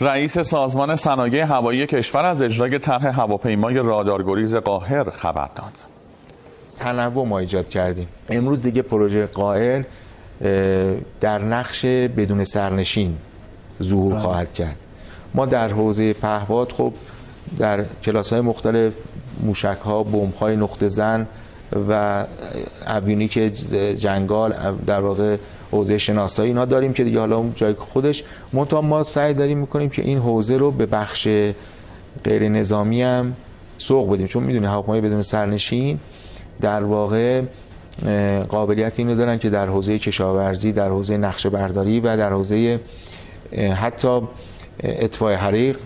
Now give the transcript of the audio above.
رئیس سازمان صنایع هوایی کشور از اجرای طرح هواپیمای رادارگریز قاهر خبر داد. تنوع ما ایجاد کردیم. امروز دیگه پروژه قائر در نقش بدون سرنشین ظهور خواهد کرد. ما در حوزه پهپاد خب در کلاس‌های مختلف موشک‌ها، بمب‌های نقطه زن و اویونیک جنگال، در واقع حوزه شناسایی اینا داریم که دیگه حالا اون جای خودش. منتها ما سعی داریم می‌کنیم که این حوزه رو به بخش غیر نظامی هم سوق بدیم، چون می‌دونی هواپیمای بدون سرنشین در واقع قابلیت اینو دارن که در حوزه کشاورزی، در حوزه نقشه برداری و در حوزه حتی اطفاء حریق